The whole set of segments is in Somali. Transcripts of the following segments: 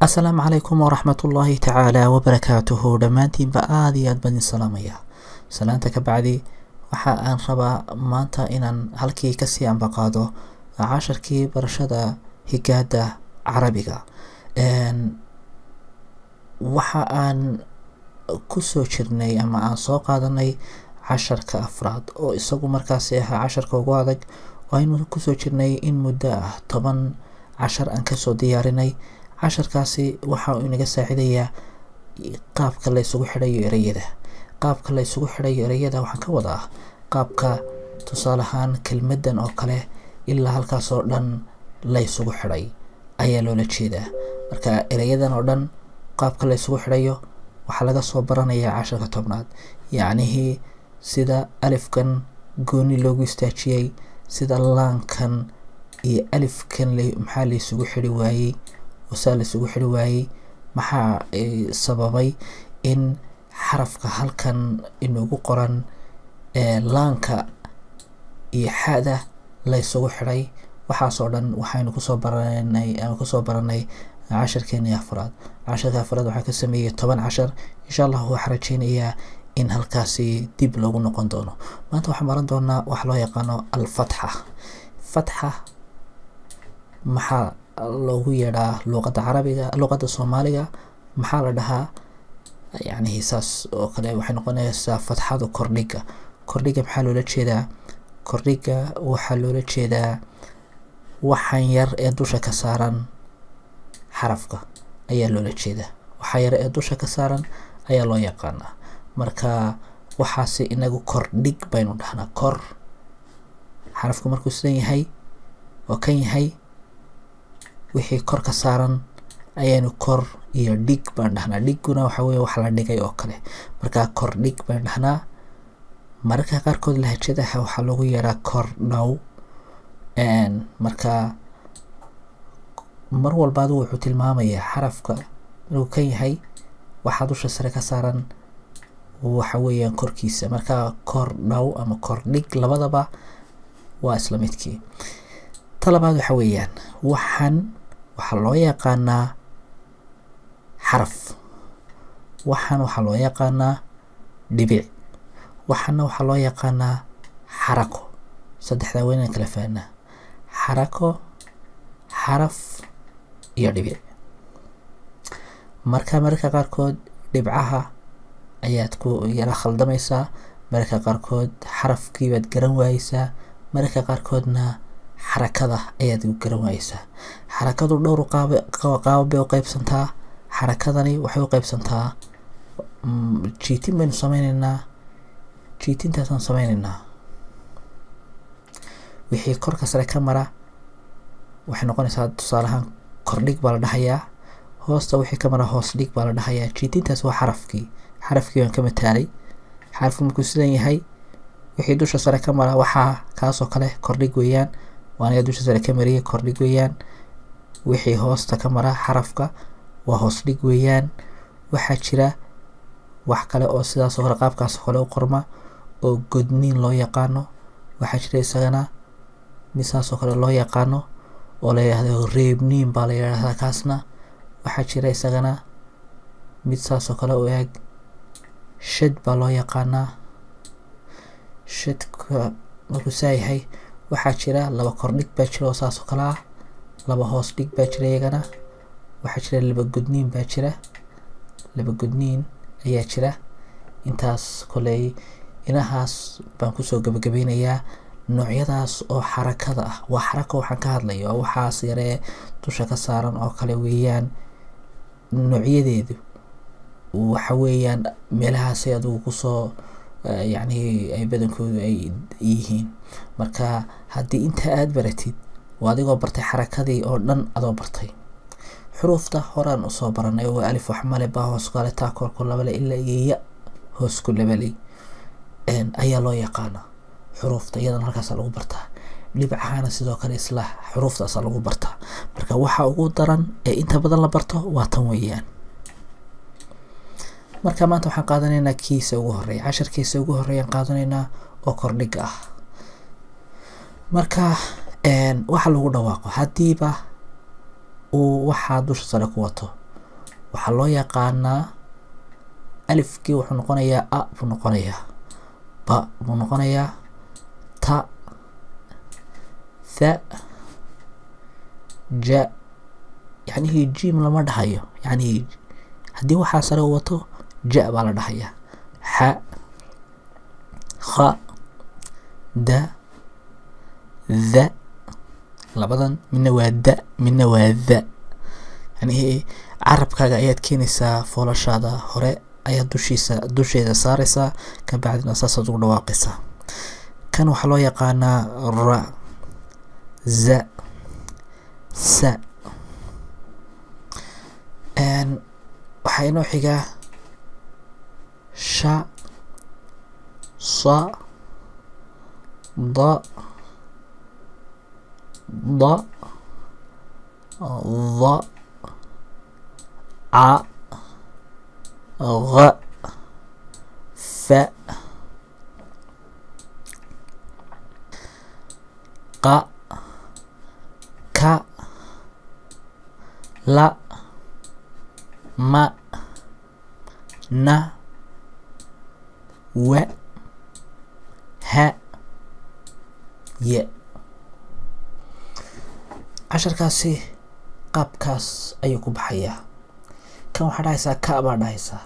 Asalaamu calaykum waraxmatullaahi tacaala wabarakaatuhu. Dhammaantiinba aada iyo aad baan idin salaamaya. Salaanta ka bacdi, waxa aan rabaa maanta inaan halkii kasii ambaqaado casharkii barashada higaada Carabiga. Waxa aan kusoo jirnay ama aan soo qaadanay casharka afraad, oo isagu markaasi ahaa casharka ugu adag, oo aynu kusoo jirnay in muddo ah 10 cashar aan kasoo diyaarinay. Casharkaasi waxa uu inaga saacidayaa qaabka la isugu xidhayo ereyada. Qaabka la isugu xidhayo ereyada waxaan ka wadaa qaabka, tusaale ahaan, kelmaddan oo kale ilaa halkaas oo dhan la isugu xidhay ayaa loola jeedaa. Marka ereyadan oo dhan qaabka la isugu xidhayo waxaa laga soo baranayaa casharka 10aad, yacnihii sida alifkan gooni loogu istaajiyey, sida laankan iyo alifkan maxaa la isugu xidhi waayey oo saa la isugu xidhi waayey, maxaa sababay in xarafka halkan inoogu qoran laanka iyo xada la isugu xidhay. Waxaasoo dhan waxaynu kusoo baranay ama kusoo baranay casharkeenii afraad. Casharka afraad waxaa ka sameeyey 10 cashar. Insha Allah waxaa rajeynayaa in halkaasi dib loogu noqon doono. Maanta waxaan baran doonaa waxa loo yaqaano alfatxa. Fatxa maxaa loogu yeedhaa luqadda Carabiga? Luqadda Soomaaliga maxaa la dhahaa? Yacni saas oo kale waxay noqonaysaa fatxadu kordhiga. Kordhiga maxaa loola jeedaa? Kordhiga waxaa loola jeedaa waxan yar ee dusha ka saaran xarafka ayaa loola jeedaa. Waxa yar ee dusha ka saaran ayaa loo yaqaanaa. Marka waxaasi inagu kordhig baynu dhahnaa. Kor xarafku markuu sidan yahay oo kan yahay, wixii kor ka saaran ayaanu kor iyo dhig baan dhahnaa. Dhiguna waxa weye wax la dhigay oo kale. Marka kor dhig baan dhahnaa. Mararka qaarkood lahjadaha waxaa loogu yeeraa kor dhow. Marka mar walba adigu wuxuu tilmaamayaa xarafka inuu kan yahay, waxaa dusha sare ka saaran waxa weeyaan korkiisa. Marka kor dhow ama kor dhig labadaba waa isla midkii. Ta labaad waxa weeyaan waxan waxaa loo yaqaanaa xaraf, waxan waxaa loo yaqaanaa dhibic, waxana waxaa loo yaqaanaa xarako. Saddexdaa waa inaan kala fahnaa: xarako, xaraf iyo dhibic. Marka mararka qaarkood dhibcaha ayaad ku yara khaldamaysaa, mararka qaarkood xarafkii baad garan waayeysaa, mararka qaarkoodna xarakada ayaad garan waayeysaa. Xarakadu dhowr qaab qaabab bay u qaybsantaa. Xarakadani waxay u qaybsantaa, jiitin baynu sameyneynaa, jiitintaasaan sameyneynaa. Wixii korka sare ka mara waxay noqonaysaa, tusaale ahaan, kordhig baa la dhahayaa. Hoosta wixii ka mara hoos dhig baa la dhahayaa. Jiitintaas waa xarafkii. Xarafkii baan ka mataalay. Xarafku markuu sidan yahay, wixii dusha sare ka mara waxaa kaasoo kale kordhig weeyaan. Waa aniga dusha sare ka mariyay, kordhig weeyaan. Wixii hoosta ka mara xarafka waa hoos dhig weeyaan. Waxaa jira wax kale oo sidaas oo kale, qaabkaas oo kale u qorma oo godniin loo yaqaano. Waxaa jira isagana mid saas oo kale loo yaqaano oo la yidhaahdo reebniin baa la yidhahdaa kaasna. Waxaa jira isagana mid saas oo kale u eg, shad baa loo yaqaanaa. Shadka markuu saa yahay, waxaa jira laba kordhig baa jira oo saas oo kale ah, laba hoos dhig baa jira iyagana. Waxaa jira laba gudniin baa jira, laba gudniin ayaa jira. Intaas koley inahaas baan kusoo gabagabeynayaa noocyadaas oo xarakada ah. Waa xarako waxaan ka hadlayo, oo waxaas yaree dusha ka saaran oo kale weeyaan. Noocyadeedu waxa weeyaan meelahaasay adigu kusoo, yacni, ay badankoodu ay yihiin. Marka haddii inta aada baratid, waa adigoo bartay xarakadii oo dhan, adoo bartay xuruufta horaan usoo baranay. Waa alif wax male, baa hoos kale, taa korku labale, ilaa iyo ya hoos ku labaley ayaa loo yaqaanaa xuruufta. Iyadana halkaasa lagu bartaa. Dhibcahana sidoo kale isla xuruuftaasa lagu bartaa. Marka waxa ugu daran ee inta badan la barto waa tan weeyaan. Marka maanta waxaan qaadanaynaa kiisa ugu horeeya, casharkiisa ugu horeeyaan qaadanaynaa oo kordhiga ah. Marka waxa lagu dhawaaqo haddiiba uu waxaa dusha sare ku wato. Waxaa loo yaqaanaa alifkii wuxuu noqonayaa a buu noqonayaa, ba buu noqonayaa, ta, tha, ja. Yacnihii jim lama dhahayo, yacnihii haddii waxaa sare u wato ja baa la dhahayaa. Xa, kha, da, tha. Labadan midna waa da, midna waa tha. Yacnihii carabkaaga ayaad keenaysaa, foolashaada hore ayaad dushiisa dusheeda saaraysaa, kabacdina saasaad ugu dhawaaqaysaa. Kan waxaa loo yaqaanaa ra, za, sa. Waxaa inoo xigaa sha, sa, da, da, dha, ca, gha, fa, qa, ka, la, ma, na, wa, ha, ye. Casharkaasi qaabkaas ayuu ku baxayaa. Kan waxaa dhahaysaa ka baa dhahaysaa,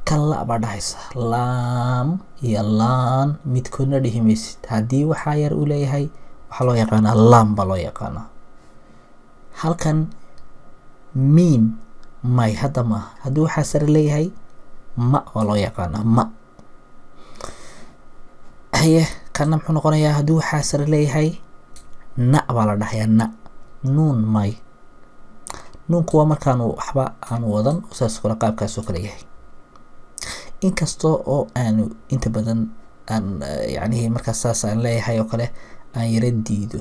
kan la baa dhahaysaa. Laam iyo laan midkoodna dhihi maysid. Haddii waxaa yar uu leeyahay, waxaa loo yaqaanaa laam baa loo yaqaanaa. Halkan miim may hadda maaha. Haddii waxaa sare leeyahay, ma baa loo yaqaanaa, ma. Haye, kanna muxuu noqonayaa? Haddii waxaa sare leeyahay, na baa la dhahayaa, na. Nuun may, nuunku waa markaanu waxba aanu wadan, saas kale qaabkaas oo kale yahay. Inkasta oo aanu inta badan aan yacnihii markaas saas aan leeyahay oo kale aan yara diido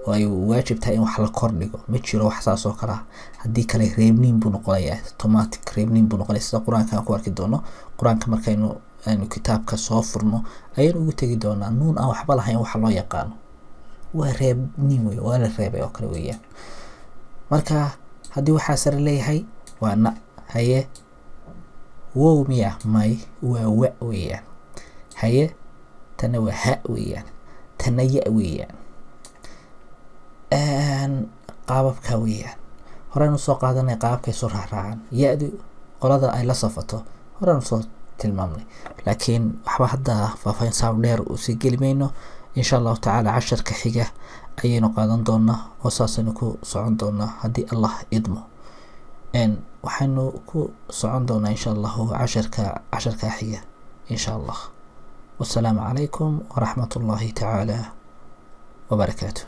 oo ay waajib tahay in wax la kordhigo, ma jiro wax saas oo kale ah. Haddii kale reebniin buu noqonayaa, automatic reebniin buu noqonaya, sida Qur-aanka aan ku arki doono. Qur-aanka markaynu aynu kitaabka soo furno ayaynu ugu tegi doonaa. Nuun aan waxba lahayn waxa loo yaqaano waa reebniin wey, waa la reebay oo kale weeyaan. Marka haddii waxaa sare leeyahay waa na. Haye, wow miya? May, waa wa weeyaan. Haye, tana waa ha weeyaan, tana ya weeyaan. Qaababka weeyaan horeynu soo qaadanay, qaababkay soo raacraacaan ya-du qolada ay la safato horeynu soo tilmaamnay, laakiin waxba hadda faahfaahin saa dheer usii geli mayno. Insha Allahu tacaala casharka xiga ayaynu qaadan doonaa oo saasaynu ku socon doonaa haddii Allah idmo. Waxaynu ku socon doonaa insha Allahu casharka xiga insha Allah. Wasalaamu calaykum waraxmat ullahi tacaala wabarakaatu.